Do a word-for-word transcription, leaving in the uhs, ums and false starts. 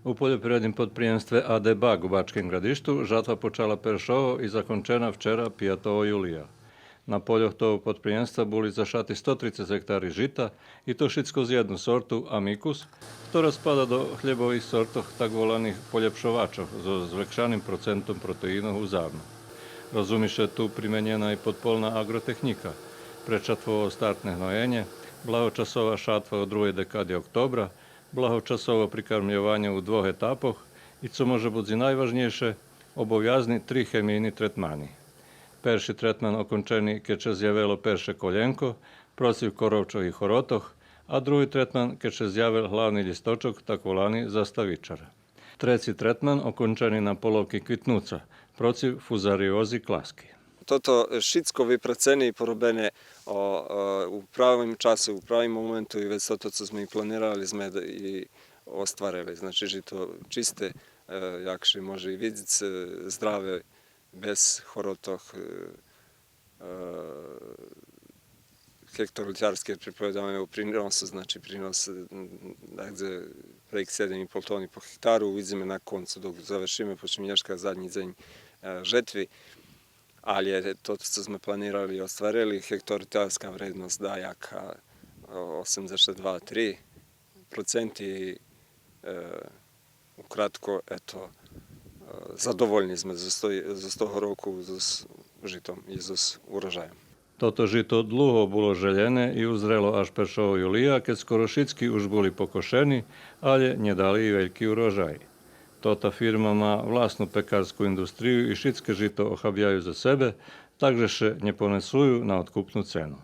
У польопривредним подприємстве А Д Бак у Бачким Градишту жатва почала першого и закончена вчера, пятого юлия. На польох того подприємства були зашати сто трицец гектари жита, и то шицко з єдну сорту Амикус, котра спада до хлєбових сортох, так воланих полєпшовачох, зоз звекшаним процентом протеинох у зарну. Розуми ше ту применєна и подполна аґротехнїка, предчатвово стартне гноєнє, благочасова шатва у другей декади октобра, благочасово прикармйованє у двох етапох и, цо може буц и найважнєйше, обовязни три хемийни третмани. Перши третман окончени кед ше зявело перше колєнко процив коровчох и хоротох, а други третман кед ше зявел главни лїсточок, так волани заставичар. Треци третман окончени на половки квитнуца процив фузариози класки. Тото шицко випрацене и поробене, о, о, у правим часу, у правим моменту и вец тото цо зме и планирали зме и остварели. Значи, жито чисте, е, як ше може и видзиц, е, здраве, без хоротох, е, е, гектолитарске, приповедаме о приносу, значи принос, м, негде прейґ седем и пол тони по гектару, увидзиме на концу, док завершиме, почим нєшка заднї дзень, е, жетви. Алє тото цо зме планирали и остварели, гектолитарска вредносц даяка, о, осемдзешат два три проценти, е, Укратко, ето, е, задовольни зме зоз, зоз того року зоз житом и зоз урожайом. Тото жито длуго було желєне и узрело аж першого юлия, кед скоро шицки уж були покошени, алє нє дали и вельки урожай. Тота фирма ма власну пекарску индустрию и шицке жито охабяю за себе, так же ше нє понесую на откупну цену.